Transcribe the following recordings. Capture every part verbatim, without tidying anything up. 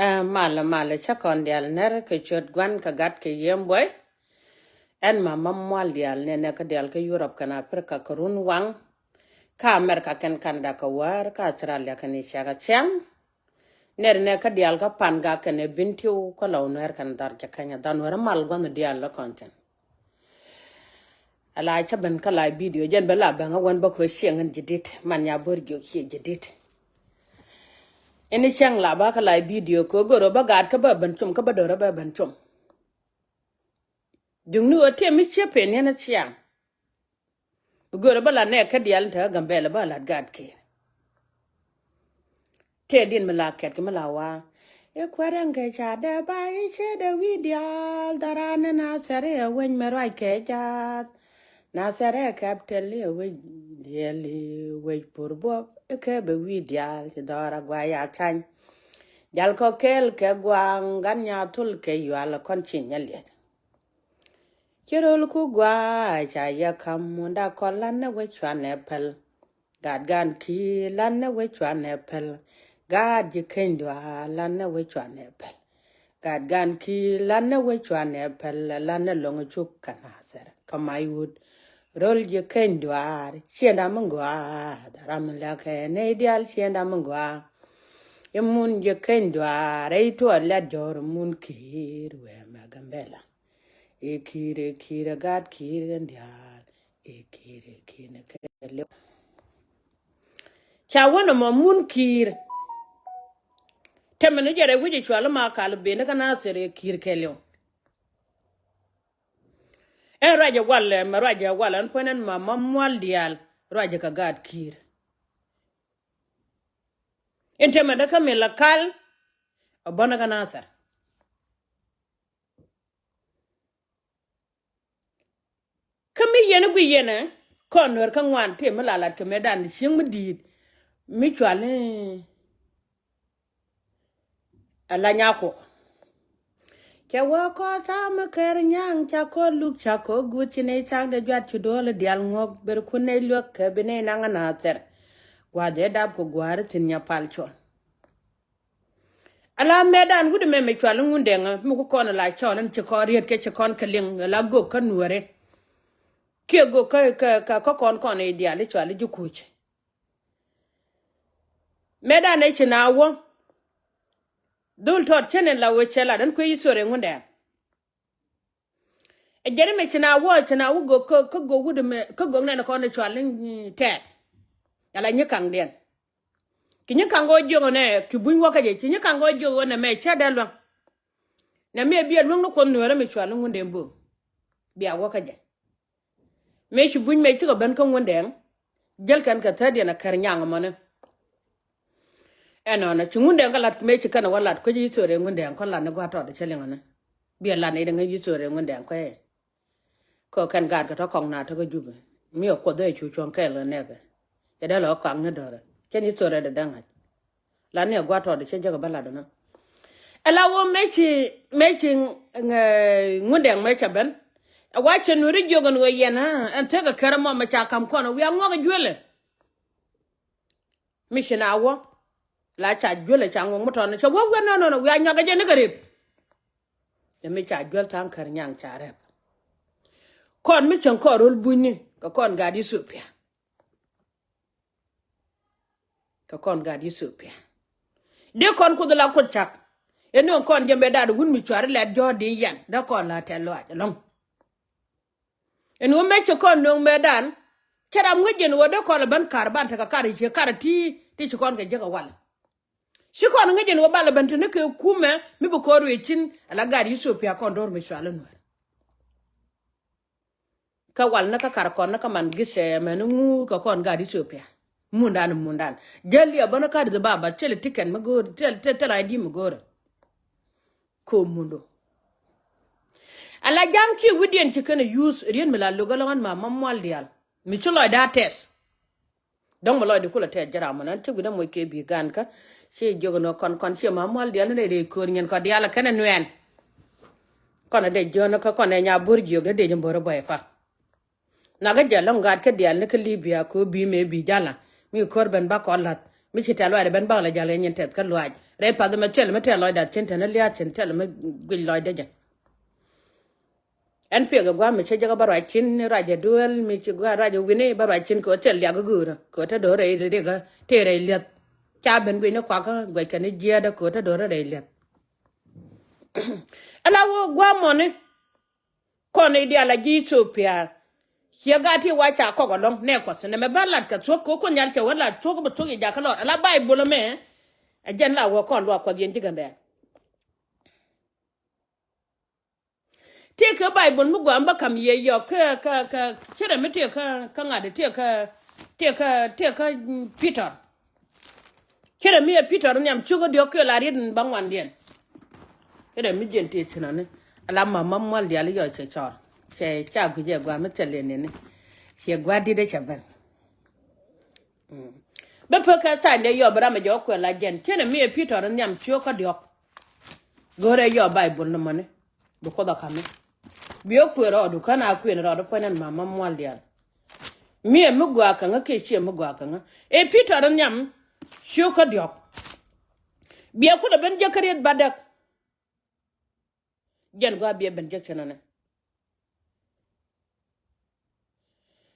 Ɛ, malɛ, malɛ, cä kɔn diaal nɛr kɛ ciöt Gua̱n kɛ Gat kɛ Yiëë Buɔy. Ɛn Mama Mual diaal, nɛnɛ kä diaal kä Europe kɛnɛ Africa kɛ run waŋ. Kä America kɛnɛ Canada kɛ wäär, kä Australia kɛnɛ Ciakä Ciaŋ. Nɛr nɛ kä diaal kä Pan Gak kɛnɛ Bentiu kä Lɔw Nuɛɛr kɛnɛ Dhar Jɛ Kenya. Dhan Nuɛɛr mal gua̱n diaal lä kɔn cɛn. Ala cä ben kä la video, jɛn bɛ la bäŋ a wän bä kɛ ciɛŋ in jadid, man nya bör jiök ciɛ jadid. Ini cäŋ la ba kä la video kɛ gör bä gaat kä bä ben cum, kä bä dör bä ben cum. Duŋni ɣöö tëë mi cië pen yɛn a ciaŋ. Bi gör bä la nɛɛk kä diaal in te kä Gambɛla bä lat gaat kɛ. Tëë din mi la kɛt kɛ mi la wa. I̱ kuɛrɛŋ kɛ ca dee ba i̱ cië dee wi̱i̱ diaal dharan ni Nathɛr i̱ ɛ wec mɛ ruac kɛ jaath. Nathɛr ɛ kɛp tɛl i̱ ɛ wec diɛl i̱ wec pur buɔp i̱ kɛ bɛ wi̱i̱ diaal ci dhɔr a guay a cany. Jal kɔ kɛɛl kɛ guaŋ gan nya thul kɛ yual kɔn ci nyɛ liɛt. Ci rol ku gua̱a̱ ca yɛ kam munda kɔn lan ni wec cuan ɛ päl. Gaat gan ki lan ni wec cuan ɛ päl. Gaat ji̱ keny duaar lan ni wec cuan ɛ päl. Gaat gan ki lan ni wec cuan ɛ päl, lan ni loŋ cuk kä Nathɛr kä mac wut. Rol ji̱ keny duaar ciënda mi gɔaa, dharam lɛkɛ nɛy diaal ciënda mi gɔaa. I̱ mun ji̱ keny duaar, rɛy tuɔɔl lɛt jɔr mun ki̱i̱r wee mɛ Gambɛla. I̱ ki̱i̱r, i̱ ki̱i̱r, i̱ gaat ki̱i̱r kɛn diaal. I̱ ki̱i̱r, i̱ ki̱i̱r ni kɛ liw. Ca wä nɔmɔ mun ki̱i̱r. Tɛmɛ ni jɛ rɛy wi̱c i̱ cual i̱ ma kal ben i̱ kä Nathɛr i̱ ki̱i̱r kɛ liw. Ɛn ruacɛ wal ɛmɛ, ruacɛ wal ɛn puɔ̱n ɛn Mama Mual diaal, ruacɛ kɛ gaat ki̱i̱r. In tɛmɛ dee kä mi la kal ɛ bä ni kä Nathɛr. Kä mi yɛn i̱ gui yɛn ɛ kɔn Nuɛɛr kä ŋuan tëë mi la lat kɛ mëëdan cieŋ mi di̱i̱t mi cual i̱ Ala Nyakuɔ. Cɛ wä kɔn ta̱a̱ mi Kɛr Nyaŋ ca kɔn luk ca kɔn guut ci nɛy cak dee juat ci duɔ̱ɔ̱l i̱ diaal ŋuɔ̱k ber kun nɛy luäk kɛ bi nɛy naŋ anathɛr. Gua̱a̱th dee dap kɛ gua̱a̱r i̱ thi̱n nya pal cuɔl. Ala mɛtdan wut ɛmɛ mi cual i̱ Ŋundɛŋä mi ku kɔn ala cɔl in ci kɔn riet kɛ ci kɔn kɛ liŋ ala gök kä Nuääri. Kiɛ gök kä kä kä kɔn kɔn i̱ diaal i̱ cual i̱ ji̱ kuc. Mɛtdan ɛ ci na wä. Dhul tɔt cä ni la wee cɛ lat ɛn kuec i̱ thori Ŋundɛŋ. Ɛ jɛn ɛmɛ ci na wä ci na wä gök kä gök wut ɛmɛ kä gök nɛn kɔn i̱ cual i̱ tɛɛt. Ala nyi kaŋdiɛn. Ci nyi kaŋ ɣöö jiök ɣän ɛ ci buny wä kä jɛ ci nyi kaŋ ɣöö jiök ɣän ɛmɛ cä dee luäŋ. Nɛ mi ɛ biɛ luäŋ ni Kuoth Nuäärä mi cual i̱ Ŋundɛŋ bo̱o̱ŋ. Bia wä kä jɛ. Mëë ci buny mëë cikɛ ben kä Ŋundɛŋ. Jäl kɛn kɛ thädiɛn a Kɛr Nyaŋ ɛmɔni. Ɛnɔnɔ ci Ŋundɛŋ kä lat mëë ci kɛn ɛ wä lat kuec i̱ thori Ŋundɛŋ kɔn lat ni gua̱a̱r tɔt cä liŋ ɛni. Biɛ lat ni i̱ dee ŋäc i̱ thori Ŋundɛŋ kuec. Kɛ kɛn gaat kɛ tɔ kɔŋ na tɔ kä Jubɛ mi ɛ Kuoth ɛ cu cuɔ̱ŋ kɛɛl kɛ nɛɛkɛ. Cɛ dee lɔ kaŋ ni dɔ̱rɛ cɛ ni thorɛ dee dee ŋa̱c. La ni ɛ gua̱a̱r tɔɔt cɛ jek ɛ bä lat dɔ̱nä. Ɛ la wä mëë ci mëë ci Ŋundɛŋ mëë cɛ ben. Ɛ wa cɛ Nuääri jiök ɛn ɣöö yɛn ɛ ɛn tekɛ kɛrɛ mɔ mɛ ca ka̱m kɔn ɛ wiaa ŋuɔk ɛ juelɛ. Mi ci na wä la ca juel ca ŋuɔ̱k mi tɔn cɛ wä wä nɔnɔnɔ wiaa nyɔak ɛ jɛ ni kɛ rep. Ɛ mi ca juel ta̱a̱ŋ Kɛr Nyaŋ ca rɛp. Kɔn mi cäŋ kɔn ro̱l bunyni kɛ kɔn gaat Ithiopia. Kɛ kɔn gaat Ithiopia dee kɔn Kuoth la Kuoth cak. Ɛ nööŋ kɔn jɛ mɛ daat wun mi cuari lɛt jɔ̱ɔ̱r di yɛn dee kɔn la tɛl lɔaac ɛlɔ̱ŋ. Ɛn ɣöö mëë ci kɔn nööŋ mëëdan cä ram ŋäc jɛn ɣöö dee kɔn lɛ ben ka̱r ban tekɛ ka̱r i̱ cië ka̱r i̱ ti ti ci kɔn kɛ jek ɛ wal. Ci kɔn ŋäc jɛn ɣöö bal ɛ ben te ni kɛ kumɛ mi bi kɔn ruëëc cin ala gaat Ithiopia kɔn do̱r mi cual i̱ Nuäär. Kä wal ni kä ka̱r kɔn ni kä man gicɛ mɛn i̱ ŋu kɛ kɔn gaat Ithiopia. Mundan i̱ mundan jäl liɛ bä ni ka̱r i̱ dhi baba thilɛ ticket mi go̱o̱r thilɛ thilɛ ID mi go̱o̱r. Ko mundu. Ala ja̱a̱ŋ ci wi̱diɛn ci kɛn a yuth riet mi la lo̱k ɛlɔ̱ŋ ɛn ma ma mual diaal mi ci lɔcda tɛth. Dɔ̱ŋ mi lɔcdi kulɛ tɛth jɛ ram mɔnɛ ɛn ci wi̱dɛ moc kɛ bi̱i̱ ga̱a̱n kä ci jiök ɛn ɣöö kɔn kɔn ci ma mual diaal ni dee dee köör nyɛn kɔ diaal ɛ kɛn ɛ nuɛɛn. Kɔn ɛ dee jiön kä kɔn ɛ nya bo̱r jiök dee dee jɛ bo̱r ɛ bɔy pa. Nakä jɛ lɔ̱ŋ gaat kä diaal ni kä Libya kɛ ɣöö bi̱i̱ mëë bi̱i̱ jala mi ko̱r ben ba kɔn la̱th. Mi ci tɛ̈th lɔaacdɛ ben bak la jäl ɛ nyin tɛth kä lɔaac rɛy path ɛmɛ, thilɛ mi tɛ̈th lɔaacdɛ cin, tɛ̈th ni lia̱a̱ cin, thilɛ mi guic lɔaacdɛ jɛ. Ɛn piɛk ɛ gua̱a̱th mi cɛ jɛ kä bä ruac cin, ruac ɛ duel mi ci gua̱a̱th ruac ɛ wi̱ni bä ruac cin kɛ ɣöö thil liak kä göörä kɛ ɣöö te do̱r rɛy rikä tëë rɛy liäth. Ca ben guic ni kuakä guɛc kɛn ni jiäätdä kɛ ɣöö te do̱r rɛy liäth. Ala wä gua̱a̱th mɔni. Kɔn i̱ diaal a ji̱ Ithiopia. Ciɛ gaat ti wa ca kɔk ɛlɔ̱ŋ nɛ Kuɔth nɛmɛ bä lat kɛ thuɔ̱k kɛ Kuoth Nhial cɛ wä lat thuɔ̱k bä thuɔ̱k yɛ jakä lɔr ala Baibol ɛmɛ. Ɛ jɛn la wä kɔn luaak Kuɔth yɛn ji̱ Gambɛl. Tëëkɛ Baibol mi gua̱a̱m bä ka̱m yɛ yɔk kä kä kä cärɛ mi tëëkɛ kä ŋa̱t tëëkɛ tëëkɛ tëëkɛ Pi̱tɔr. Cärɛ mi ɛ Pi̱tɔr nhiam cio̱kä diɔ̱k kɛ la riet in bä ŋuandiɛn. Cärɛ mi jiɛn tëë cinɔni ala ma ma mual diaal i̱ yɔc cɛ cɔɔr cɛ ca guic ɛ gua̱a̱ mi thil liɛn nini. Ciɛ gua̱a̱ di̱t ɛ cɛ ben. Bä pek kɛ tha̱a̱ŋ dee yɔp ram ɛ jɔk kuɛ la jɛn cärɛ mi ɛ Pi̱tɔr nhiam cio̱kä diɔ̱k. Go̱rɛ yɔp Baibol ni mɔni. Bi Kuoth ɛ ka̱mi. Bi ɛ kuëë rɔɔdu kä na kuën rɔɔdu puɔ̱nyan ma ma mual diaal. Mi ɛ mi gɔaa käŋä kiɛ ciɛ mi gɔaa käŋä. Ɛ Pi̱tɔr nhiam cio̱kä diɔ̱k. Bia kulɛ ben jek kä riet bädäk. Jɛn gɔaa bia ben jek cɛ nɔnɛ.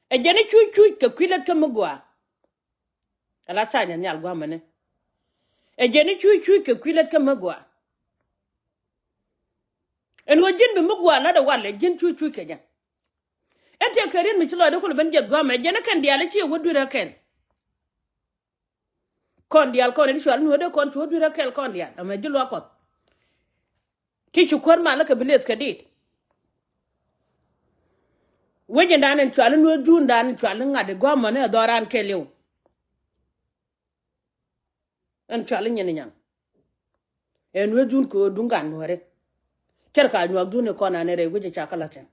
Ɛ jɛn i̱ cuc cuc kɛ kui̱ lät kä mi gɔaa. Ala tha̱a̱ŋ nyɛ nhial gua̱a̱mɛni. Ɛ jɛn i̱ cuc cuc kɛ kui̱ lät kä mi gɔaa. Ɛn ɣöö ji̱n bi mi gɔaa la̱t ɛ walɛ ji̱n cuc cuc kɛ jɛn. Ɛn tiɛ kɛ riet mi ci lɔcdɛ kulɛ ben jiɛth gua̱a̱mɛ jɛn ɛ kɛn diaal ɛ ciɛ wä dui̱r ɛ kɛl. Kɔn diaal kɔn in cual nuɔ̱ɔ̱dɛ kɔn cu wä dui̱r ɛ kɛl kɔn diaal ɛmɛ ji̱ luaak Kuɔth. Ti ci kuäär malä kɛ bi leth kɛ dit. Wec in dan in cual in nuɔ̱ɔ̱th juun dan in cual in ŋa̱t in gua̱a̱mɛni ɛ dhɔran kɛl iw. Ɛn cual inyɛn inyaŋ. Ɛn wee dhun kɛ ɣöö duŋ gan nuääri. Cär ka nyuak dhun ikɔn an irɛy wec ica kä la̱t thi̱n.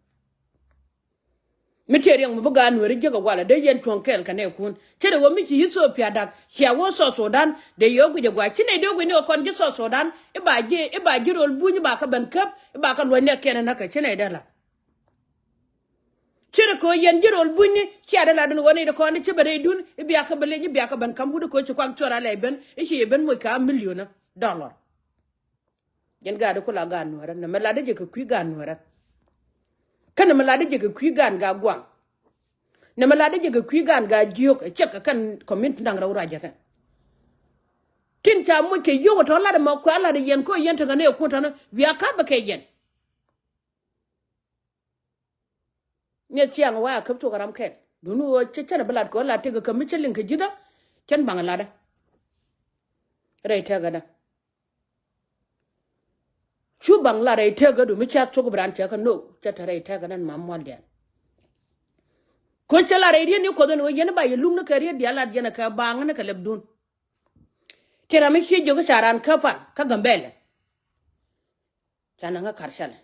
Mi tiee riɛŋ mi bi gan nuääri jiäk ɛ gualɛ dee yɛn cuɔ̱ŋ kɛɛl kɛ nɛɛkun. Cär ɛ ɣöö mi ci Ithiopia da̱k cia wä South Sudan dee yɛ wä guic ɛ gua̱a̱c ci nɛy dee wä guic ni kɛ kɔn ji̱ South Sudan i̱ ba ji̱ i̱ ba ji̱ rol buny i̱ ba kä ben käp i̱ ba kä luɔ̱c nɛɛkiɛn inäkɛ ci nɛy dee la̱t. Cir kɛ ɣöö yɛn ji̱ rol bunyni cia dee latdun ɣöö nɛy ti kɔn ti ci ben rɛydun i̱ bia kä bɛ lec i̱ bia kä ben ka̱m wut i̱ kɛ ɣöö ci kuak cuɔr alɛy ben i̱ ci yɛ ben moc kɛ a million dollar. Jɛn gaat i̱ kula gaat nuäärä nɛmɛ latdä jɛ kɛ kui̱ gaat nuäärä. Kä nɛmɛ latdä jɛ kɛ kui̱ gaat gaat guaŋ. Nɛmɛ latdä jɛ kɛ kui̱ gaat gaat jiök ɛ cɛk kɛ kɛn community da̱ŋ rɛw ruacɛ kɛn. Tin ca moc kɛ yio̱w ɛ tɔ̱ lat ɛmɔ kuɛ a lat ɛ yɛn kä yɛn tekɛ ni ɛ kun tɔ̱nä bia ka̱pɛ kɛ yɛn. Miɛth ciaŋ wa a käp thok ram kɛl duni ɣöö cä cän a bi lat kɛ ɣöö lat tëk kä mi cä liŋ kɛ ji̱thä. Cän baŋ latdä rɛy tëkädä. Cu baŋ lat rɛy tëkädu mi ca thok bi raan cɛ kä no̱o̱k cä te rɛy tëkädä ma muɔl diaal. Kö cä lat rɛy riet ni kuɔth ɛn ɣöö yɛn ba yɛ luk ni kɛ riet diaal lat yɛn kɛ baŋ ni kɛ lɛpdun. Ti ram mi ci jiök ca raan kä pan kä Gambɛlɛ. Ca naŋ kä kar cälɛ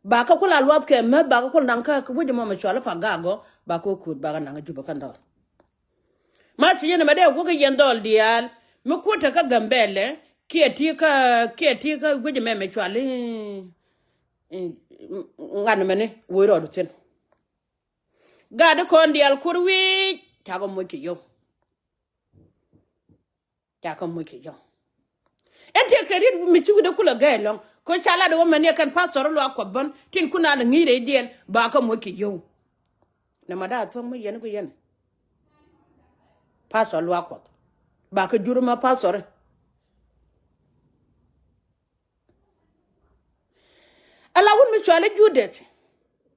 ba kä kul a luath kɛ mäth ba kä kul naŋ kä wec mɔ mɛ cual i̱ pa gak gɔ ba kä kuut ba kä naŋ kä Jubɛ kɛn dhɔl. Ma ci yɛn mɛ dee wä kä yɛn dhɔl diaal mi kuut te kä Gambɛlɛ kiɛ ti kä kiɛ ti kä wec mɛ mɛ cual i̱ ŋan mɛni wec rɔɔdu thi̱n. Gat i̱ kɔn diaal kur wi̱i̱c ca kɛ moc kɛ yio̱w. Ca kä moc kɛ jɔ̱ŋ. Ɛn tëë kɛ riet mi ci wi̱cdɛ kulɛ gɛɛ lɔ̱ŋ kɛ ca lat ɛ wä mɛn yɛ kɛn pastor luaak kuɔth bän tin kun a lɛ ŋi̱i̱c rɛy diɛl ba kä moc kɛ yio̱w. Nɛ ma da̱a̱ thuɔ̱k mi yɛn ku yɛn. Pastor luaak kuɔth ba kä jur ma pastor. Ala wun mi cuali Judith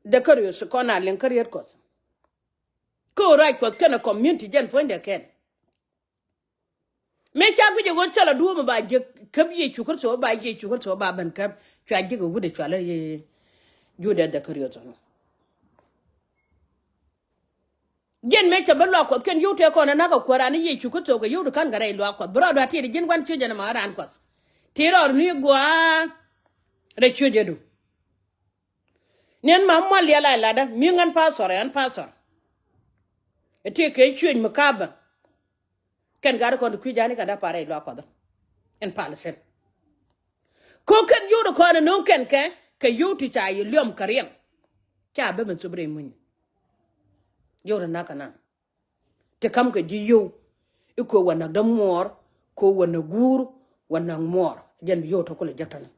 de kä riöth kɔn a liŋ kä riet kuɔth. Kä ɣöö ruac kuɔth kɛn ɛ community jɛn puɔ̱nydɛ kɛn. Mëë ca guic ɛ ɣöö cɔl a duɔ̱ɔ̱p mi ba jiäk käp Yecu Kritho ba Yecu Kritho ba ben käp cua jiäk ɛ wut ɛ cual ɛ Judith de kä riöth ɔnɔ. Jiɛn mëë cɛ ben luaak kuɔth kɛn yio̱w tëë kɔn ɛ na̱k ɛ kuäär an i̱ Yecu Kritho kɛ yio̱w ti ka̱n kɛ rɛy luaak kuɔth bi rɔɔdu a tiɛt ji̱n gua̱n ciöc ɛn ɛmɔ ɛ raan kuɔth. Ti rɔɔdu ni gua̱a̱ rɛy ciöc ɛdu. Ni ɛn ma mual liɛl a latdä mi ŋän pastor ɛ ɛn pastor. Ɛ tëë kɛ ciöc mi ka̱a̱pä. Kɛn gat kɔn ti kui̱ ja̱a̱ni kɛ da̱ parɛ i̱ luaak kuɔth ɛn pal thi̱n. Ko̱ kɛn yio̱w ti kɔn ɛ no̱o̱ŋ kɛn kɛ kɛ yio̱w ti ca yɛ liɔm kɛ riɛm. Ca ben mi thop rɛy muny. Yio̱w ti na̱k kɛ naŋ. Ti ka̱m kɛ ji̱ yio̱w i̱ ko̱ wä na̱k dämuɔɔr Ko wä nɛ guur wä nɛ muɔɔr jɛn bi yio̱w tɔ kulɛ jek tɔni.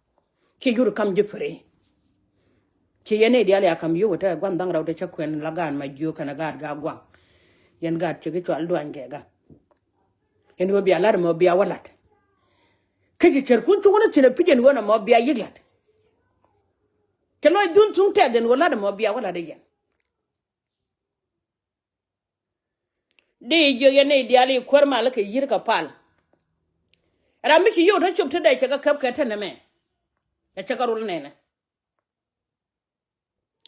Ci yur kam ji̱ piri. Ci yɛn i̱ diaal ya kam yio̱w te gua̱n dhaŋ rɛw te cä kuɛn la gaat ma jiök kɛnɛ gaat ga guaŋ. Yɛn gaat ci ki cual duany kɛ ga. Yɛn ɣöö bia lat mɔ bia wä lat. Kä ci cär kun cuk wä ni thi̱n ɛ pi̱c yɛn ɣöö nɛ mɔ bia yik lat. Cɛ lɔc dhun thuŋ tɛth yɛn ɣöö lat mɔ bia wä lat i̱ yɛn. Di jiök yɛn nɛy diaal i̱ kuäär mal kɛ yi̱r kɛ pal. Ram mi ci yio̱w te cop te dee cɛ kɛ käp kɛ te nɛmɛ. Ɛ cɛ kɛ rul nɛnɛ.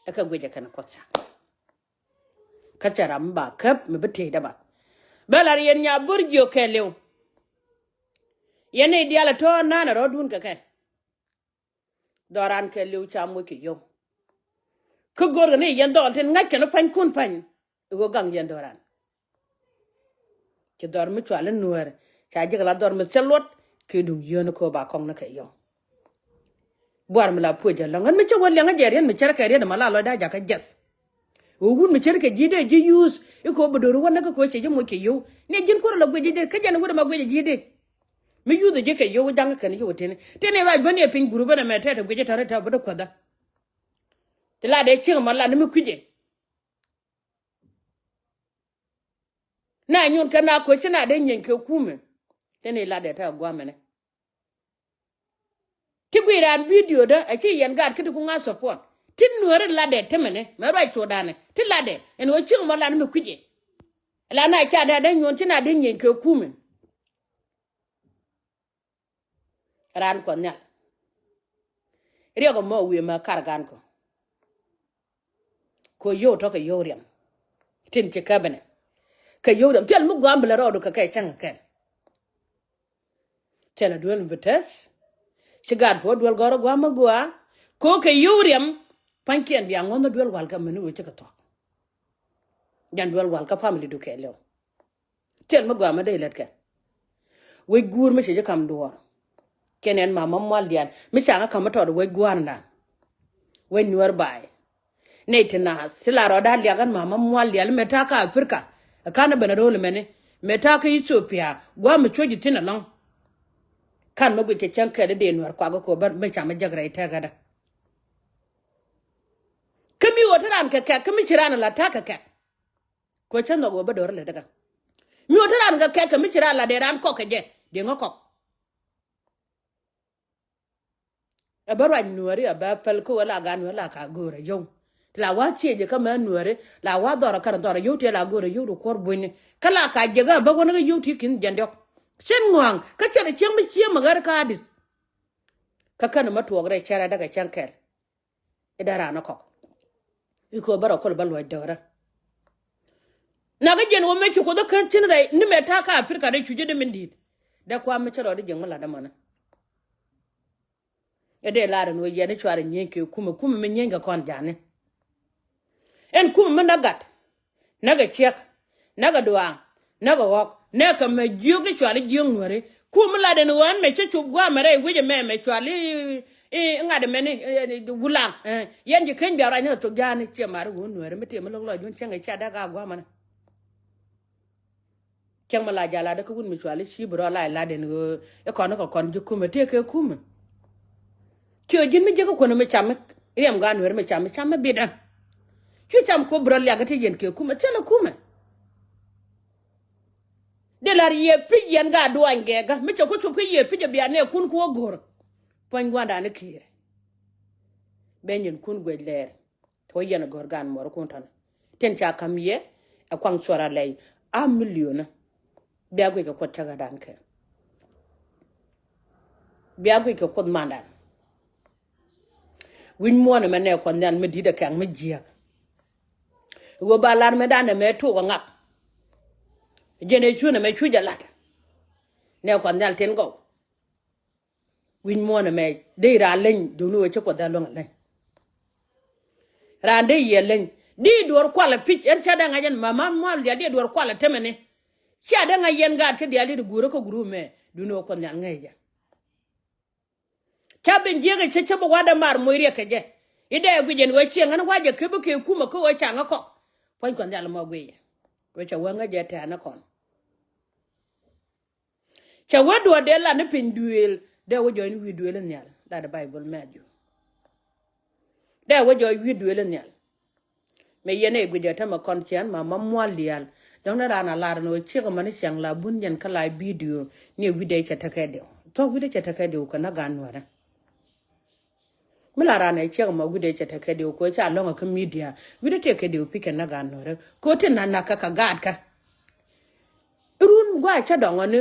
Ɛ kɛ guic ɛ kɛn kuɔth cak. Kä cɛ ram mi ba käp mi bi tëëc dɛ ba. Bɛ lar yɛn nya bur jiök kɛ liw. Yɛn nɛy diaal ɛ tɔ̱ naan ɛ rɔ̱dun kɛ kɛ. Dhɔran kɛ li̱w ca moc kɛ yio̱w. Kä go̱rkɛ ni yɛn dhɔl tin ŋa̱ckɛ ni pa̱nykun pa̱ny. I̱ ɣöö gaŋ yɛn dhɔran. Ci dhɔr mi cual i̱ nuäär ca ji̱k la dhɔr mi thil luɔt kɛ duŋ yio̱w ni kööb a kɔŋ ni kɛ yio̱w. Buar mi la puɔc jɛ lɔ̱ŋ ɣän mi cä wä liɛŋä jɛ riet mi cärä kɛ riet ma la lɔcda jakä jɛth. Ɣöö wut mi cärä kɛ ji̱ dee ji̱ yuuth i̱ kööb bi do̱ri wä näk kä kööb cɛ ji̱ moc kɛ yio̱w ni ji̱n kuäärä la guic ji̱ dee kä jɛn i̱ wut ɛmɛ guic ji̱ dee. Mi yuth ji̱ kɛ yio̱w ja̱ŋ kɛn yio̱w tini. Tini ruac bäni ɛ piny gurup ɛn ɛmɛ tɛt ɛ guic tɔ̱ri tɛt bä dee kuäthä. Ti la dee cieŋ ma la ni mi kui̱cɛ. Na nyun kɛ na koci na dee nyieeny kɛ kumɛ. Tini la dee tɛt guamɛnɛ. Ti guic raan bidio dä a ci yɛn gaat kä ti ku ŋa̱ support. Ti nuääri la dee ti mɛnɛ mɛ ruac cuɔdanɛ ti la dee ɛn ɣöö cieŋ ma la ni mi kui̱cɛ. La na ca dee dee nyuɔn ci na dee nyieeny kɛ kumɛ. Raan kuɔth nhial. Riɛk ɛmɔ wi̱i̱ mɛ kar gan kɔ. Kɔ yio̱w tɔ̱ kɛ yio̱w riɛm. Tin ci käbinɛ kɛ yio̱w riɛm thil mi gɔam bi lɛ rɔɔdu kɛ kɛ cäŋ kɛn. Thil a duel mi bi tɛth. Ci gaat puɔ duel gɔr a guam mi gua. Kɔ kɛ yio̱w riɛm. Pa̱nykiɛn bia ŋuɔ̱nh a duel wal kɛ mini wee ci kɛ thuɔ̱k. Jan duel wal kä family du kɛ liw. Thil mi gɔaa mi dee lät kɛ. Wec guur mi ci ji̱ kam duɔɔr. Kɛn ɛn mama mual diaal mi ca ŋä kam mi tɔɔt wec gua̱a̱rdan. Wec nuäär ba̱a̱y. Nɛy ti naath ti la rɔɔda liak ɛn mama mual diaal mɛ ta̱a̱ kä Africa. Ɛ ka̱n ɛ ben a ro̱o̱l mɛni mɛ ta̱a̱ kä Ethiopia gua̱a̱ mi cuɔ̱c ji̱ thi̱n ɛlɔ̱ŋ. Ka̱n mi guic kɛ cäŋ kɛɛt dee nuäär kuak ɛ ko̱ bä mi cam mi jäk rɛy tɛkädä. Kä mi ɣöö te raan kɛ kɛk kä mi ci raan ala ta̱a̱ kɛ kɛk. Kɔ cä nhɔk ɣöö bä do̱r lɛ däkä. Mi ɣöö te raan kɛ kɛk kɛ mi ci raan la dee raan kɔk kɛ jɛ dee ŋä kɔk. Ɛ bä ruac nuääri ɛ bä päl kä ɣöö la gaat nuääri la ka go̱o̱rä yio̱w. Ti la wa̱a̱ thiecɛ kä mɛ nuääri la wa̱a̱ dhɔrä kärä dhɔrä yio̱w ti la go̱o̱rä yio̱w di kuɔr bunyni. Kä la ka jiäkä ɛ bä wänä kä yio̱w ti ki̱n jɛn diɔ̱k. Cin ŋɔ̱a̱ŋ kä cɛn ɛ cieŋ mi cieŋ mi ɣär kä adith. Kä känɛ mä tuɔɔk rɛy cärɛ däkɛ cäŋ kɛl. I̱ dee raan ɛ kɔk i̱ köö bä rɔ kol bä luɔc döörä. Nakä jiɛn wä mëë ci kuoth kä cin rɛy ni mɛ ta̱a̱ kä Aprika rɛy cuc i̱ dee min di̱i̱t. Dee kua̱r mi cä rɔ di jiɛn mi la̱t ɛmɔni. I̱ dee lar ɛn wä yɛn i̱ cuarɛ nyieny kɛ kumɛ kumɛ mi nyieny kɛ kɔn ja̱a̱ni. Ɛn kumɛ mi näk gat. Näk ɛ ciɛk. Näk ɛ duaaŋ. Näk ɛ ɣɔ̱k. Näk ɛ mɛ jiök ni cuali jiök nuääri. Kum mi lat ɛn ɣöö ɛn mɛ cä cop gua̱a̱mɛ rɛy wec ɛmɛ mɛ cuali i̱ ŋa̱t ɛmɛni wulaŋ. Yɛn ji̱ keny bia ruac ni ɛ thok ja̱a̱ni ciɛ mari ɣöö nuääri mi tëë mi lo̱k lɔcdun cäŋ ɛ cia däk a gua̱a̱mɛni. Cäŋ mi la jal latdä kä wut mi cuali ci bi rɔ la lat ɛn ɣöö ɛ kɔn kä kɔn ji̱ kumɛ tëë kɛ kumɛ. Ciɛ ji̱n mi jiäkä kuäni mi cami riɛm gaat nuääri mi cami cami bitdä. Cu cam kop bi rɔ liak ti yɛn kɛ kumɛ thilɛ kumɛ. Dee la̱r yɛ pi̱c yɛn gaat duany gɛɛkä mi cɛ ku cop kä yɛ pi̱c ɛ bia nɛɛkun ku wä go̱r. Puɔ̱ny gua̱ndan i̱ ki̱i̱r ben yɛn kun guec lɛɛr. Tuɔ yɛn ɛ gɔ̱r gan muɔrikun tɔ̱nɛ tin ca ka̱m yɛ ɛ kuaŋ cuɔr alɛy a miliyonä. Bia guic kɛ kuoth cäkädan kɛ bia guic kɛ kuoth mandan. Wi̱c muɔ̱ɔ̱n ɛmɛ nɛ kuɔth nhial mi di̱t ɛ kɛ̈ŋ mi jiääk. Ɣöö ba lar mëëdan ɛmɛ tuuk ɛ ŋak. Jɛn ɛ cuun ɛmɛ cuc ɛ lat. Nɛ kuɔth nhial tin gɔw. Wi̱c muɔ̱ɔ̱n ɛmɛ dee raan leny duŋni ɣöö ci kuɔth dee luäŋ ɛ leny. Raan dee yiëë leny di duɔ̱ɔ̱r kualɛ pi̱c ɛn cä dee ŋa̱c ɛn mama mual diaal di duɔ̱ɔ̱r kualɛ temɛni. Cia dee ŋa̱c yɛn gaat kä diaal di guurä kä gurup mɛ duŋni ɣöö kuɔth nhial ŋäc jɛ. Ca ben jiäk ɛ cä cä bi wa̱dɛ mar moc riɛk kɛ jɛ. I̱ dee guic ɛn ɣöö cieŋ ɛn wa̱cɛ kä bi kɛ kumɛ kä ɣöö ca ŋä kɔk. Puɔ̱ny kuɔth nhial mɔ guic ɛ ɣöö ca wä ŋäc jɛ tɛ̈ɛ̈n ɛ kɔn. Cɛ wee duɔ̱ɔ̱r dee lat ni piny duëël, dee wee jɔɔc ni wi̱i̱ duëël in nhial, lat ɛ Baibol Mɛthiw. Dee wee jɔɔc wi̱i̱ duëël in nhial. Mëë yɛn ɛ guic ɛ tämɛ kɔn ciɛn ma ma mual diaal. Dɔ̱ŋ ni raan a lar ni wee ciek ɛmɔ ni ciaŋ la bun yɛn kä la bidio ni ɛ wi̱i̱ dee cɛ tekɛ diw. Thɔk wi̱i̱ dee cɛ tekɛ diw kɛ na gan nuɛrɛ. Mi la ran ɛ ciek ma wi̱dɛ cɛ tekɛ diw kɛ ca lɔ̱ŋ kä midia. Wi̱dɛ tekɛ diw pikɛ na gan nuɛrɛ kɛ ti na na kä ka gaat kä. Run gua cɛ dɔŋɔ ni.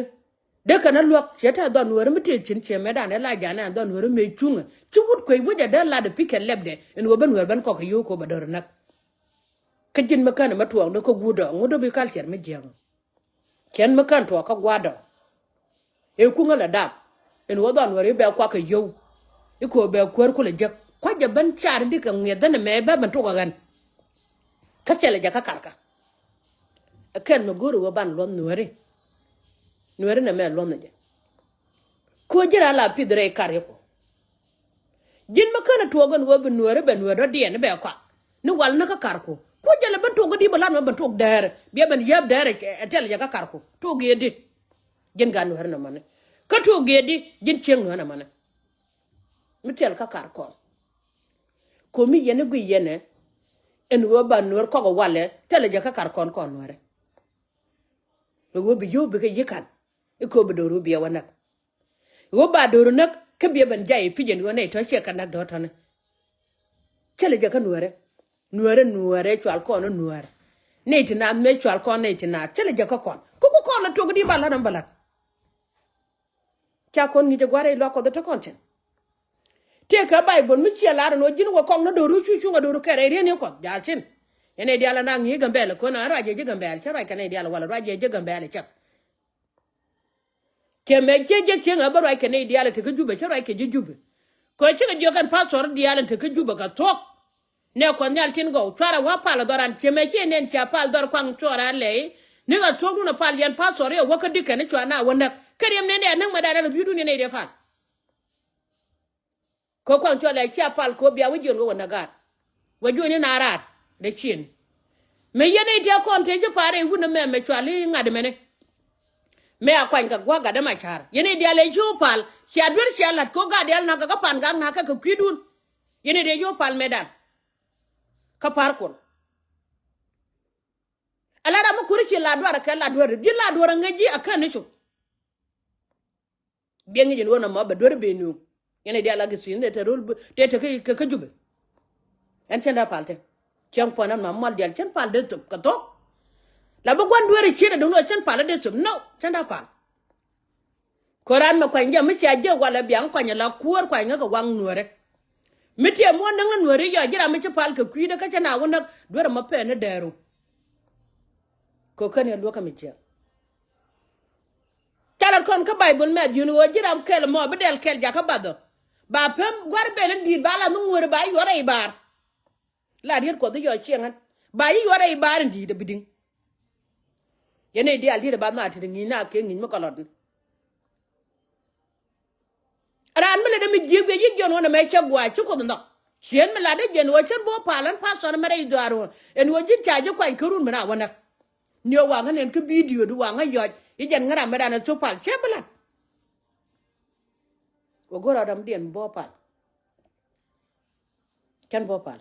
Dee kɛn a luäk cɛ tɛ dhɔn nuɛrɛ mi tëë cin cɛ mɛ dan ɛ la jan ɛ dhɔn nuɛrɛ mɛ cuŋɛ ci wut kuec wecɛ dee lat ɛ pikɛ lɛpdɛ. Ɛn wä ben nuɛr ben kɔk kɛ yo̱o̱k kɛ bɛ dɔr näk. Kä ji̱n mi känɛ mi tuɔɔkdä kä guut dɔɔŋ wut dee bi culture mi jiäŋ. Cɛn mi kän tuɔɔk kä gua̱dɔ. Ëë kuŋä la dap. Ɛn wä dhɔn wä ri bɛ kuak kɛ yio̱w. I̱ ko̱o̱p bɛ kuäär kulɛ jek kua̱c jɛ ben car in di kɛ ŋiɛth dhän ɛmɛ bɛ ben tuk ɛ ɣän. Kä cɛlɛ jɛ kä karkä. Ɛ kɛn mi go̱o̱ri wä ban luɔth nuääri. Nuääri nɛ mɛ luɔth ni jɛ. Ko̱ ji̱ ran la pith rɛy kar yɛ ku. Ji̱n mi känɛ tuɔɔk ɛn ɣöö bi nuääri bɛ nuäär dɔ̱diɛn bɛ kɔak ni wal näk kä karku. Kuɔ jɛlɛ ben tuɔɔk kä di̱i̱p ɛ lat mɛ ben tuɔɔk dɛɛrɛ biɛ ben yääp dɛɛrɛ ɛ tiɛl jɛ kä karku tuɔɔk giɛɛdi. Ji̱n gat nuääri nɛ mäni kä tuɔɔk giɛɛdi ji̱n cieŋ nuääri nɛ mäni. Mi tiɛl kä kar kɔn. Ko̱ mi yɛn i̱ guiy yɛnɛ ɛn ɣöö ba nuäär kɔk ɛ walɛ tiɛl jɛ kä kar kɔn kɔn nuäärɛ. Ɛ ɣöö bi yio̱w bikɛ yi̱ ka̱n i̱ ko̱o̱p bi do̱ru biɛ wä näk. Ɣöö ba do̱ru näk kä biɛ ben jay i̱ pi̱c ɛn ɣöö nɛy tɔ̱ ciɛ kɛ näk dɔ̱r tɔ̱ni. Cä lɛ jɛ kä nuäärɛ. Nuäärɛ nuäärɛ cual kɔn nuäär. Nɛy ti naath mëë cual kɔn nɛy ti naath cä lɛ jɛ kä kɔn kä ku kɔn lɛ tuɔk di ba la̱t ɛn bä la̱t. Ca kɔn ŋi̱i̱c ɛ gua̱r rɛy luaak Kuɔth ɛ te kɔn cɛn. Tëëkɛ Baibol mi ciɛ lar ɛn ɣöö ji̱n wä kɔŋ ni do̱ru cuc cuŋ ɛ do̱ru kɛr rɛy ri̱n i̱ Kuɔth ja̱ cin. Yɛn nɛy diaal ɛ na ŋi̱i̱c Gambɛl ɛ kön ɛ ruac yɛ ji̱ Gambɛl cä ruac kɛ nɛy diaal ɛ wal ɛ ruac yɛ ji̱ Gambɛl ɛ cäk. Cɛ mɛ ciɛ jiäk cieŋ ɛ bä ruac kɛ nɛy diaal ɛ te kä Jubɛ cä ruac kɛ ji̱ Jubɛ. Kɛ cikɛ jiök ɛn pastor diaal ɛn te kä Jubɛ kɛ thuɔ̱k. Nɛ Kuɔth Nhial tin gɔw cuarɛ wä pal ɛ dhɔran ciɛ mɛ ciɛ nɛn cia pal dhɔr kuaŋ cuɔrɛ a lɛy. Ni ɣä thuɔ̱kdun ɛ pal yɛn pastor i̱ ɛ wä kä dikɛn i̱ cua na wä näk kä riɛm nɛn dɛ näk mɛ dan ɛ lɛ dhi̱i̱dun yɛn nɛy dee pal. Kɛ kuaŋ cuɔl ɛ cia pal kɛ wä bia wä jiön wä wä näk gaat. Wä jiön i̱ na raar dee ciën. Mëë yɛn i̱ tiɛ kɔn tëë ci pa̱a̱r i̱ wun ɛmɛ mɛ cual i̱ ŋa̱t mɛni. Mëë a kuany kɛ gua̱a̱k gat dee ma ca̱r yɛn i̱ diaal ɛ ci wä pal cia duer cia la̱t kɛ wä gaat diaal na̱k kɛ kä pan gak na̱k kɛ kɛ kui̱dun. Yɛn i̱ dee ci wä pal mɛ dan. Kä pa̱a̱r kuɔl. Ala ram mi kuri ci la duar kɛ la duar ji̱ la duar ŋäc ji̱ a kän ni cu. Biɛ ŋi̱c in ɣöö nɔmɔ bɛ duer ben nuŋ. Yɛn i̱ diaal a gɛ thi̱n dee te ro̱l dee te kä Jubɛ. Ɛn cɛn dee pal te. Cäŋ puɔ̱n ɛn ma mual diaal cɛn pal dee thöp kɛ thok. La bi gua̱n duer i̱ ciet ɛ duŋ ni ɣöö cɛn pal dee thöp no cɛn dee pal. Kɛ ran mɛ kuany jɛ mi cia jɛ walɛ biaŋ kuany ala kuäär kuany ŋäkɛ waŋ nuäärɛ. Mi tiɛ muɔ̱n näŋ ni nuäärɛ yɔ ji̱ ram mi ci pal kɛ kui̱dɛ kä cɛ na wä näk duer ɛmɔ pɛn ni dɛɛru. Kɛ kän yɛ luäkä mi jiɛk. Ca lat kɔn kä Baibol mɛth yun ɣöö ji̱ ram kɛl mɔ bi dɛl kɛl jakä bathɔ. Ba pem gua̱r ben in di̱i̱t ba la mi ŋuäri ba yuɔr rɛy baar. La riet Kuɔth i̱ yɔ cieŋ ɣän ba yi yuɔr rɛy baar in di̱i̱t a bi di̱ŋ. Yɛn i̱ diaal di̱i̱t a ba na tit ŋi̱i̱c na kɛ ŋi̱i̱c mi kɛ lɔt ni. Raan mi lɛ dee mi ji̱ guic ji̱ jiɔn ɣän ɛmɛ cɛ gua̱a̱c ci Kuoth nhɔk. Ciën mi lat dee jiɛn ɣöö cän bo̱o̱ pal ɣän pastor ɛmɛ rɛy dhuaar ɣöö ɛn ɣöö ji̱n ca ji̱ kuany kä run mi na wä näk. Ni ɣöö waŋä nɛn kä bidio di waŋä yɔc i̱ jɛn ŋäram mi raan ɛ thop pal cɛ bi lat. Wä go̱r a ram diɛn bo̱o̱ pal. Cän bo̱o̱ pal.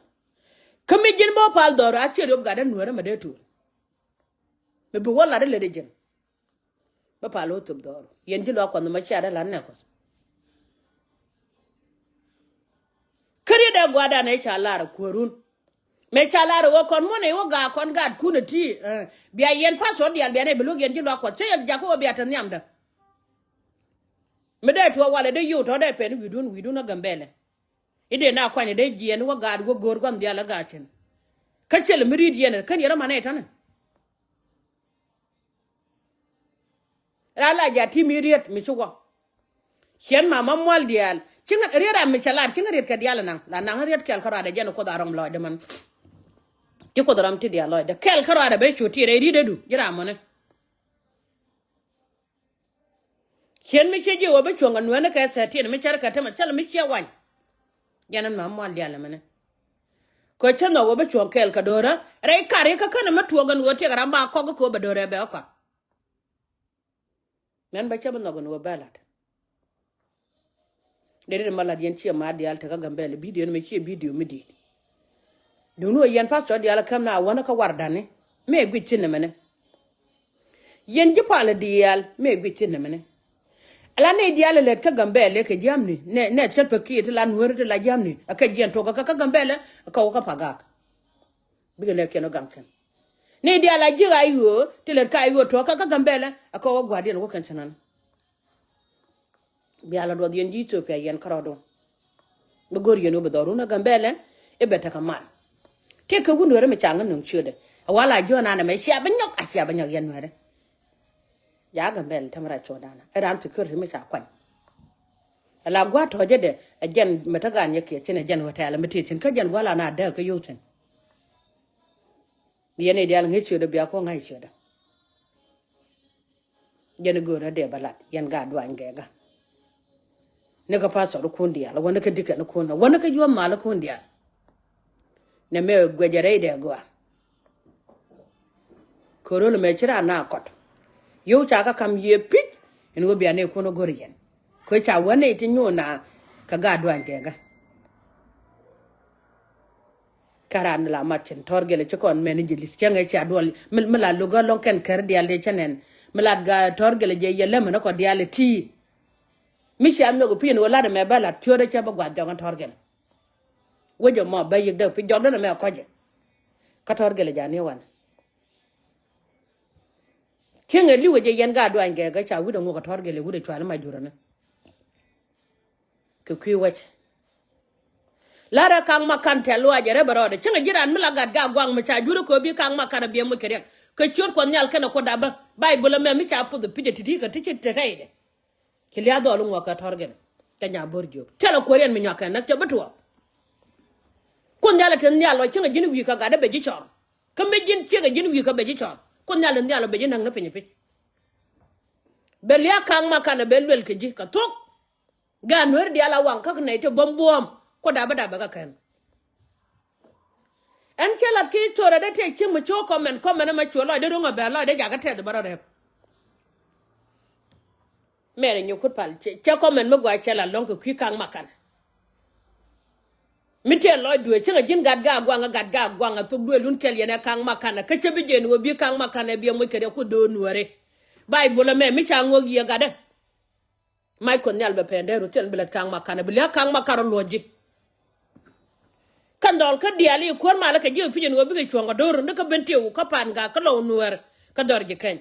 Kä mi ji̱n bo̱o̱ pal dhɔr a ciɛ riop gat dee nuäärä mɛ dee tuul. Mi bi wä lat ilɛ dee ji̱n. Bä pal wä thop dhɔr yɛn ji̱ luaak Kuɔth mɛ cia dee la̱t nɛ Kuɔth. Kä riet dee gua̱a̱r dan ëë ca lar ɛ kuäärun. Mëë ca lar ɛ wä kɔn muɔ̱n ëë wä gaak kɔn gaatkun ɛ ti. Bia yɛn pastor diaal bia nɛ bi luäk yɛn ji̱ luaak Kuɔth cä yɛ jakä wä bia te nhiamdä. Mi dee tuɔɔk walɛ dee yio̱w tɔ̱ dee pɛn wi̱i̱dun wi̱i̱dun ɛ Gambɛlɛ. I̱ dee na kuany dee jiɛn wä gaat wä go̱o̱r gua̱n dhial ɛ gaacin. Kä cel mi ri̱i̱t yɛn kä niɛr ɛ manɛ tɔ̱nɛ. Raa la ja ti mi riet mi ci wä. Ciɛn ma ma mual diaal ci ŋä riet ram mi cɛ lat ci ŋä riet kɛ diaal naŋ la naŋ riet kɛl kä ruadɛ jɛn Kuoth a rɔm lɔcdɛ man. Ci Kuoth ram ti diaal lɔcdɛ kɛl kä ruadɛ ben cu ti rɛy riet dee du ji̱ ram mɔni. Ciɛn mi ciɛ jiɛ wä bi cuɔ̱ŋ kɛ nuɛni kɛ thirteen mi cär kɛ temɛ cäl mi ciɛ wany. Jɛn ɛn ma mual diaal ɛmɛnɛ. Kɛ cä nhɔk wä bi cuɔ̱ŋ kɛɛl kɛ do̱rä rɛy kari kä känɛ mi tuɔɔk ɛn ɣöö tiɛk ram ba kɔk kä ko̱o̱p ɛ do̱rɛ bɛ kä kɔak. Mɛn bä cä bi nhɔk in wä bä lat. Dee ri ma lat yɛn ciɛ ma diaal tekä Gambɛl bidio ni mɛ ciɛ bidio mi di̱i̱t. Duŋni wä yɛn pastor diaal käm na wänä kä wardani. Mɛ guic ci nɛmɛni. Yɛn ji̱ pal diaal mɛ guic ci nɛmɛni. Ala nɛy diaal lät kä Gambɛl kɛ jiamni nɛ nɛ thil pɛ kiɛ ti la nueri ti la jiamni a kɛ jiɛn tuɔkä kä kä Gambɛl. Kä wä kä pagak. Bikɛ lɛ kiɛn wä gaŋ kɛn. Nɛy diaal a ji̱ a i̱ ɣöö ti lät ka i̱ ɣöö tuɔkä kä Gambɛl. Kä wä gua̱diɛn wä kɛn cä nan. Bia la duɔth yɛn ji̱ Ethiopia yɛn kärɔɔdun. Bi go̱r yɛn wä bi dhɔrun ɛ Gambɛlɛ i̱ bɛ tekɛ mal. Tëëkɛ wun weri mi ca ŋä nöŋ ciötdɛ. Ɛ wala jiɔn anɛ mɛ cia bi nyɔk a cia bi nyɔk yɛn weri. Ja Gambɛlɛ tɛm ra cuɔt anɛ ɛ ran thiki̱r mi ca kuany. Ɛ la gua̱a̱t tɔ̱ jɛ dɛ ɛ jɛn mɛ te gan yɛ kiɛ cin ɛ jɛn hotel mi tëë cin kä jɛn gua̱a̱t la na dääk kä yio̱w cin. Yɛn i̱ diaal ŋäc ciötdä bia kuɔ̱ ŋa̱c ciötdä. Jɛn i̱ göörä dee bä lat yɛn gaat duany gɛɛkä. Ni kä pastor kun diaal wä ni kä dikɛn kun wä ni kä yuɔ̱m mal kun diaal. Nɛ mɛ guɛcɛ rɛy dee gɔaa. Kɛ röl mɛ ci raan na kɔt. Yio̱w ca kä kam yiëë pi̱c in wä bia ni kun go̱r yɛn. Kuɛ ca wä ni ti nyuun na kä gaat duany gɛɛkä. Kä raan la mat cin tɔr gɛlɛ ci kɔn mɛn jilis cäŋ ɛ cia duɔl mi la lugä lɔŋ kɛn kɛr dial de cä nɛn mi lat ga tɔr gɛlɛ jɛ yɛ lɛmɛ ni kɔ dial ti. Mi cia nhök pi ni wä lat mɛ bä lat ciöt ɛ cɛ bä guath jɔŋ tɔr gɛlɛ. Wä jɛ mɔ bä yik dee pi jɔk dee ni mɛ kɔc jɛ. Kä tɔr gɛlɛ ja ni wan. Cäŋ ɛ liwɛ jɛ yɛn ga duany gɛ gɛ ca wi̱dɛ ŋuɔk ɛ tɔr gɛlɛ wi̱dɛ cual ma jurä ni. Kɛ kui̱ wec. Larɛ kaŋ ma kan tɛl luac ɛ rɛ bɛ rɔɔdɛ cäŋɛ ji̱ raan mi la gat ga guaŋ mi ca jurä kɛ bi kaŋ ma kan ɛ biɛ muc kɛ riɛk kɛ ciöt kuɔth nhial kɛnɛ kuɔt dabä. Baibol ɛmɛ mi ca puth ɛ pi̱c ɛ ti̱ti̱ kɛ ti ci te rɛydɛ. Ci lia̱a̱ dhɔl ŋuɔk kɛ tɔr gɛn kɛ nya bo̱r jiök tɛl ɛ kuɔriɛn mi nyuak kɛn näk cɛ bi tuɔɔk. Kuɔth nhial ɛ te nhial lɔ cäŋɛ ji̱n wi̱i̱ kɛ gatdä bɛ ji̱ cɔr. Kä mi ji̱n ciekɛ ji̱n wi̱i̱ kɛ bɛ ji̱ cɔr kuɔth nhial ɛ nhial lɔ bɛ ji̱ näk ni piny ɛ pi̱c. Bɛ lia̱a̱ kaŋ ma kan ɛ bɛ luɛl kɛ ji̱ kɛ thok. Gaat nueeri diaal a waŋ kä nɛy ti buɔ̱m buɔ̱ɔ̱m. Kuoth dapä dapɛ kä kɛn. Ɛn cɛ lat ki thorɛ dee tëë cieŋ mi cio̱o̱k kɔmɛn kɔmɛn ɛmɛ cuɛ lɔcdɛ ro̱ŋ a bɛ lɔcdɛ jakä tɛth bä rɔ rɛp. Mɛrɛ nyɛ kut pal cɛ kɔmɛn mi gɔaa cɛ lat lɔ̱ŋ kɛ kui̱ kaŋ makanɛ. Mi tëë lɔc duëë cieŋ a ji̱n gat gaa guaŋ a gat gaa guaŋ a thok duëë lun kɛl yɛn ɛ kaŋ makanɛ kä cä bi jɛn ɣöö bi kaŋ makanɛ biɛ moc kɛ riɛk ku do̱o̱n nuääri. Baibol ɛmɛ mi ca ŋuɔ̱k yiëë gatdä. Mac kuɔth nhial bɛ pɛn dee rut thil bi lät kaŋ ma kanɛ bi lia̱k kaŋ ma karɔ luɔ̱c ji̱. Kɛn dhɔl kä diaal i̱ kuäär malä kɛ ji̱ pi̱c in ɣöö bikɛ cuɔ̱ŋ kɛ do̱r ni kä ben tiëw kä pan gak kä lɔw nuäär kä dhɔr ji̱ kɛny.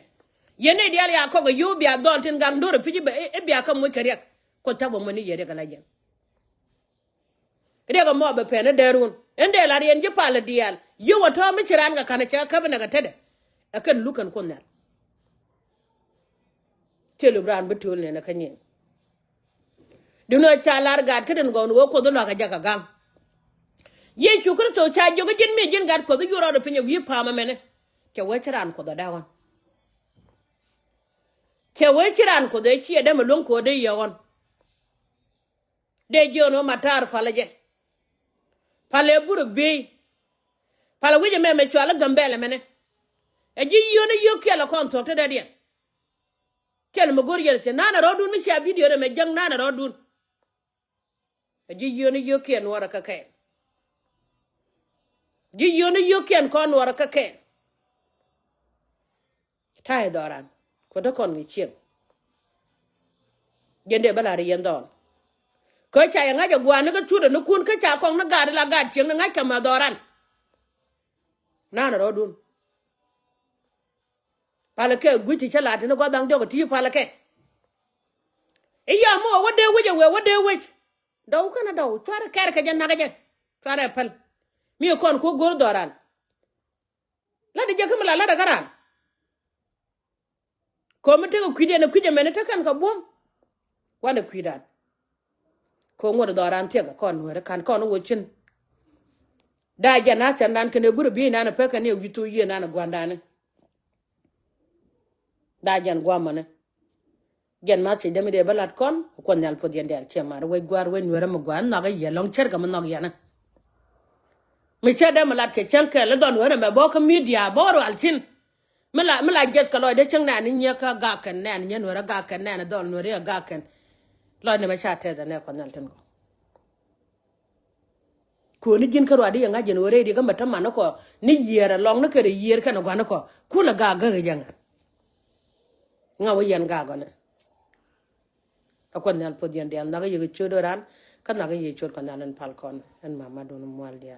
Yɛn ni diaal ya kɔk ɛ yio̱w bia dhɔl tin gaŋ do̱r ɛ pi̱c i̱ bia kä moc kɛ riɛk. Kuoth cak bɛ muɔ̱n ni yɛ riɛk ala yɛn. Riɛk ɛmɔ bɛ pɛn ɛ dɛrun in dee la riɛn ji̱ palä diaal. Yio̱w ɛ tɔ̱ mi ci raan kɛ ka̱n ɛ cɛ käp inɛ kɛ tetdɛ. Ɛ kɛn luk kɛn kuoth nhial. Ciɛ lup raan bi tööl nɛn ɛ kä nyin. Duundɛ ca lar gaat kä tin gɔw ni wee kuoth luakä jakä gaŋ. Yecu Kritho ca jiök ji̱n mi ji̱n gat kuoth yuɔr rɔɔdɛ piny ɛ wi̱i̱ pa̱a̱m ɛmɛni. Cɛ wee ci raan kuoth ɛ da̱k ɣɔn. Cɛ wee ci raan kuoth ɛ ciɛ dämɛ luäŋ ko̱o̱t dee yɛ ɣɔn. Dee jiön wä matar palä jɛ. Palä ɛ burɛ biey. Palä wi̱cɛ mɛmɛ cualä Gambɛlɛ mɛnɛ. Ɛ ji̱ yio̱n i̱ yio̱k kiɛl ɛ kɔn thuɔ̱k te dee diɛn. Kiɛl mɛ go̱r yɛl cɛ nanɛ rɔɔdun mi cia bidio dɛ mɛ jäŋ nanɛ rɔɔdun. Ɛ ji̱ yio̱n i̱ yio̱k kiɛn nuɔrɛ kä kɛɛl. Ji̱ yio̱n i̱ yio̱k kiɛn kɔn nuɔrɛ kä kɛɛl. Ta̱a̱ i̱ dhɔran kuɛ te kɔn ŋi̱ cieŋ. Jɛn dee bä la̱r i̱ yɛn dhɔɔn. Kä ca yɛ ŋa̱c ɛ gua̱a̱r ni kä cuut ɛ ni kun kä ca kɔŋ ni gaat ila gaat cieŋ ni ŋa̱c kɛ mɛ dhɔran. Nanɛ rɔɔdun. Palɛ kɛ gui̱c ti cä la̱r ti ni gua̱th dhaŋ diɔk ɛ ti palɛ kɛ. I̱ yɔm mi wä wä dee wec ɛ wee wä dee wec. Dɔw kɛn ɛ dɔw cuarɛ kɛr kɛ jɛ nak kɛ jɛ. Cuarɛ päl. Mi ɛ kɔn ku go̱r dhɔran. La̱t i̱ jɛ kä mi la la̱t ɛ kä raan. Ko̱mi tekɛ kui̱diɛn ɛ kui̱c ɛmɛni tekɛn kɛ buɔ̱m. Wanɛ kui̱dan. Ko̱ ŋuɔ̱t dhɔran tiɛk ɛ kɔn nueeri ka̱n kɔn wä cin. Daa jɛn a cɛn dan kɛn ɛ burɛ bi̱i̱ nan ɛ pek kɛn ɛ wi̱i̱ thok yiëë nan ɛ gua̱ndani. Daa jɛn gua̱mani. Jɛn ma thiec dee mi dee bä lat kɔn kuɔth nhial puɔth yɛn diaal ciɛ mar wec gua̱a̱r wec nueerä mi gua̱a̱r nhɔakä yɛ lɔ̱ŋ cärkɛ mi nhɔk yɛn. Mi cä dee mi lat kɛ cäŋ kɛl i̱ dhɔn nueerä mɛ bä kä midia bä rual cin. Mi la, mi la jiɛth kɛ lɔcdä cäŋ nɛɛni nyiɛ kä gak kɛn nɛɛni nyiɛ nuɛrä gak kɛn nɛɛni dhɔl nuɛrä gak kɛn. Lɔcni bä ca tɛth ɛ nɛ Kuɔth Nhial tin kɔ. Koni ji̱n kä ruacdi yɛ ŋa̱c jɛn ɣöö rɛy di kä mɛ tämani kɔ ni yiër ɛlɔŋni kɛ rɛy yiër kɛn gua̱ni kɔ. Kulɛ gak gäk jɛ ŋa̱. Ŋa̱ wä yɛn gak gɔnɛ. A Kuɔth Nhial puɔth yɛn diaal nhɔk yɛ kɛ ciöt ran kä nhɔk yɛ ciöt Kuɔth Nhial ɛn pal kɔn ɛn mamadun mual diaal.